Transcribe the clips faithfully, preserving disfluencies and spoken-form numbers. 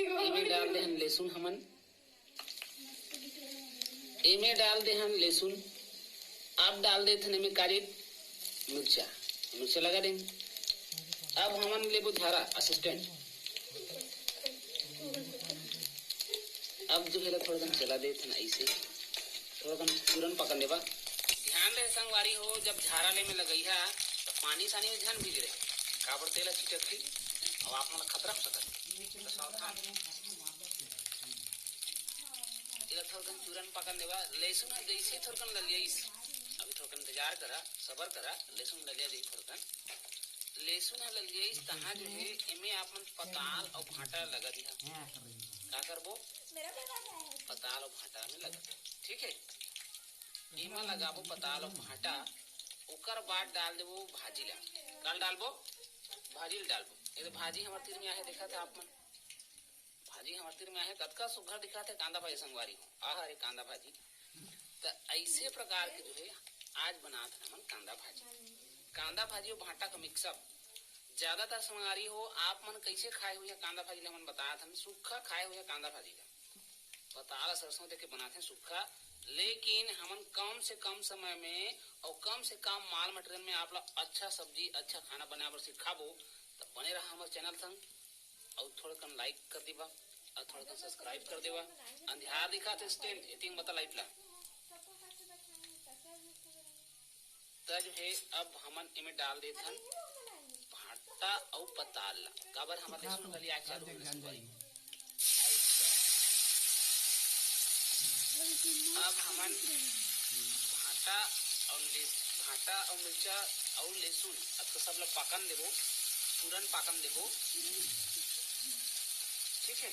एमे डाल देहन लहसुन हमन, एमे डाल देहन लहसुन। अब डाल देथन एमे काली मिर्चा, मिर्चा लगा देन। अब हमन लेबो झारा असिस्टेंट। अब जो है थोड़ा कन चला देथन ऐसे, थोड़ा कन चूरन पकन देबा। ध्यान रहे संगवारी हो, जब झारा ले में लगइहा तो पानी सानी में झन भीज रहे, काबर तेल छिटक थी। अब आप मन खतरा हो सकत, तो सावधान। एला थोड़कन चूरन पाकन देवा, लहसुन ह जइसे थोड़कन ललियाइस, अभी थोड़कन इंतजार करा, सबर करा, लहसुन ललिया जाई थोड़कन। लहसुन ह ललियाइस, तहाँ जो है एमे आप मन पताल अउ भांटा लगा दिहा। का करबो? पताल अउ भांटा में लगा, ठीक है। एमा लगाबो पताल अउ भांटा, ओकर बाद डाल देबो भाजी ला। काल डालबो, भाजी ला डालबो। ये तो भाजी हमर तीर में आहे, देखा था आप मन। भाजी हमर तीर में आहे, कतका सुघर दिखा थे कांदा भाजी संगवारी हो। आहा रे कांदा भाजी। तो ऐसे प्रकार के जो है आज बनात हन हमन कांदा भाजी। कांदा भाजी अउ भांटा का मिक्सअप। ज्यादातर संगवारी हो आप मन कैसे खाए हुए कांदा भाजी ला हमन बतात हन, सूखा खाए हुए कांदा भाजी ला। पताल सरसों देके बनाथे सूखा, लेकिन हमन कम से कम समय में और कम से कम माल मटेरियल में आप ला अच्छा सब्जी, अच्छा खाना बनाए बर सिखाबो। तो बने रहा हमर चैनल संग, और थोड़कन लाइक कर देबा, और थोड़कन सब्सक्राइब कर देबा। अंधियार दिखा थे स्टैंड, एतिंग बता लाइट ला। त जो है, अब हमन एमे डाल देथन भांटा अउ पताल ला, काबर हमर लहसुन गलिया चालू होने से पहले। अच्छा। अब हमन भांटा अउ ले-, भांटा अउ मिर्चा अउ लहसुन, अब तो सब ला पाकन देबो, तुरंत पाकन देबो, ठीक है।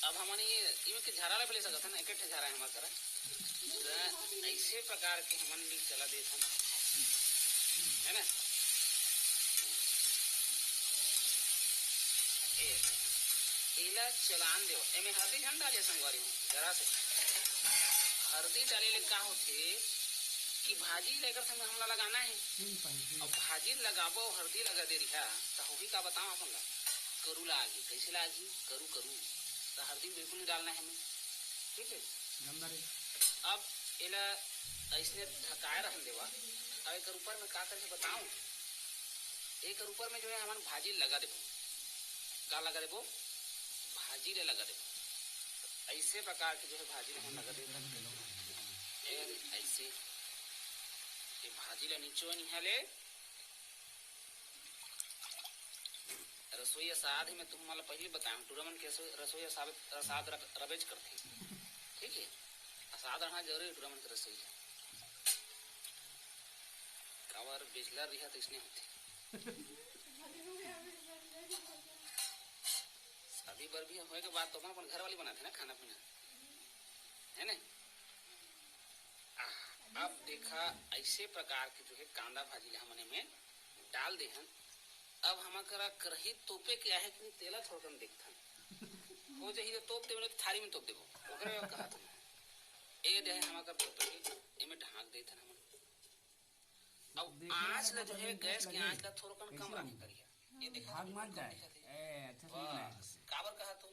अब हमन ये, इमे के झारा ला भी ले सकत हन, एक ठे झारा है हमार करा। त ऐसे प्रकार के हमन भी चला देत हन, है ना? ए, एला चलान देव, एमे हरदी झन डालिया संगवारी हो, जरा से। हरदी डाले ले का होथे कि भाजी ला एकर संग हमला लगाना है। अब भाजी लगाबो, हरदी लगा दे रिहा, त होही का बताओ अपन ला, करू लागही। कैसे लागही? करू करू। त हरदी बिल्कुल नहीं डालना है हमें, ठीक है। अब एला ऐसने ढकाए रहन देवा। अब एकर ऊपर में का करके बताऊं, एकर ऊपर में जो है हमन भाजी लगा देबो। का लगा देबो? भाजी ले लगा देबो। ऐसे प्रकार के जो है भाजी ले हमन लगा देबो। ए, ऐसे ये भाजी ला नीचे निहा ले। रसोई असाध ही मैं तुम मतलब पहली बताया हूँ, टूरा मन के रसोई, रसोई असाध, असाध रख-, रबेज करथे, ठीक है। असाध रहना जरूरी है टूरा मन के रसोई है। काबर बेचलर रिहा तो इसने होथे। शादी बर भी होए के बाद तो अपन, अपन घर वाली बनाथे ना खाना पीना, है ना। आह, अब देखा ऐसे प्रकार के जो है कांदा भाजी ला हमन एमे डाल दे हन। अब हमा करा करही तोपे के आहे कि नहीं, तेला थोड़कन देखथन। हो जाही तो तोप देबो, नहीं तो थारी में तोप देबो। ओकरे बर कहत हन। ए दे हमा कर तोपे के, एमे ढाक देथन हमन। अब आँच ला जो है, गैस के आँच ला थोड़कन कम रखे करिहा। ये देखा भाग मत जाए। ए, अच्छा सुन रहा है। काबर कहा तो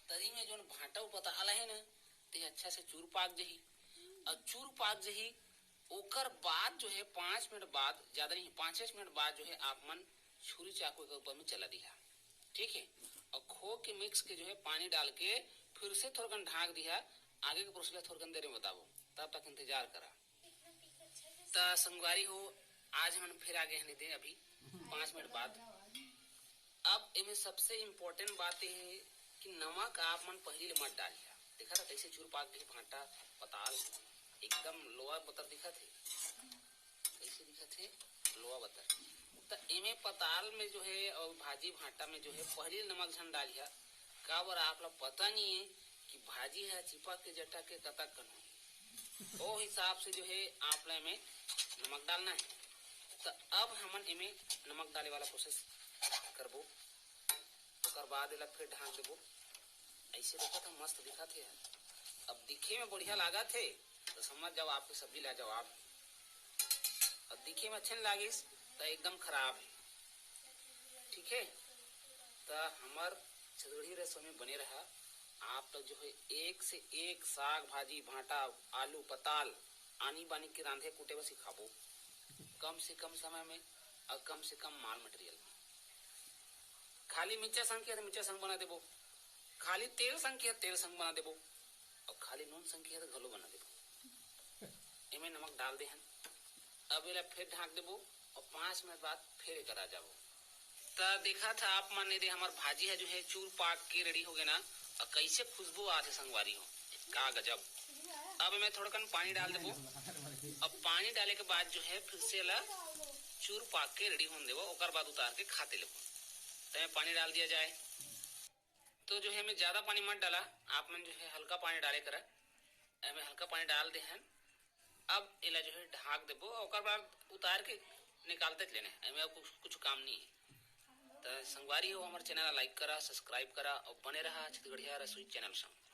तरी में जोन भांटा उपता आला है ना, ते अच्छा से चूर पाक जही। और चूर पाक जही, ओकर बाद जो है पाँच मिनट बाद, ज्यादा नहीं, पाँच छह मिनट बाद जो है आप मन छुरी चाकू के ऊपर में चला दिहा, ठीक है। और खो के मिक्स के जो है पानी डाल के फिर से थोड़कन ढाक दिहा। आगे के प्रोसेस ला थोड़कन देर में बताबो, तब तक इंतजार करा। त संगवारी हो, आज हमन फिर आगे हन दे अभी पाँच मिनट बाद। अब एमे सबसे इम्पोर्टेंट बात ये है कि नमक आप मन पहली ले मत डालिहा। देखा था कैसे चूर पाक के भांटा पताल एकदम लोआ बतर दिखा थे, कैसे दिखा थे लोआ बतर। त एमे पताल में जो है और भाजी भांटा में जो है पहली ले नमक झन डालिहा। काबर आप ला पता नहीं है कि भाजी है चिपक के जटा के कतक कन होही। ओ हिसाब से जो है आप ला एमे नमक डालना है। त अब हमन एमे नमक डाले वाला प्रोसेस करबो। ओकर बाद एला फिर ढाक देबो। ऐसे देखा था मस्त दिखा थे यार। अब दिखे में बढ़िया लागा थे तो समझ जाओ आपकी सब्जी लाजवाब है। अब दिखे में अच्छे नहीं लागिस तो एकदम खराब है, ठीक है। त हमर छत्तीसगढ़ी रसोई में बने रहा। आप तक जो है एक से एक साग भाजी, भांटा, आलू, पताल, आनी बानी के रांधे कूटे बर सिखाबो। कम से कम समय में और कम से कम माल मटेरियल में। खाली मिर्चा संग के मिर्चा संग बना देबो, खाली तेल संग के तेल संग बना देबो, और खाली नून संग के घलो बना देबो। एमे नमक डाल दे हन। अब एला फिर ढांक देबो और पाँच मिनट बाद फिर एकर आ जाबो। त देखा था आप मन ने दे हमर भाजी है जो है चूर पाक के रेडी हो गए ना, और कैसे खुशबू आत है संगवारी हो, का गजब। अब मैं थोड़कन पानी डाल देबो। अब पानी डाले के बाद जो है फिर से एला चूर पाक के रेडी होने देबो, ओकर बाद उतार के खाते लेबो। तो मैं पानी डाल दिया जाए। तो जो है मैं ज्यादा पानी मत डाला, आप मन जो है हल्का पानी डाले करा। एमे हल्का पानी डाल दे हन। अब एला जो है ढाक देबो, ओकर बाद उतार के निकालते लेने, एमे अब कुछ, कुछ काम नहीं है। तो संगवारी हो, हमारे चैनल ला लाइक करा, सब्सक्राइब करा और बने रहा छत्तीसगढ़िया रसोई चैनल संग।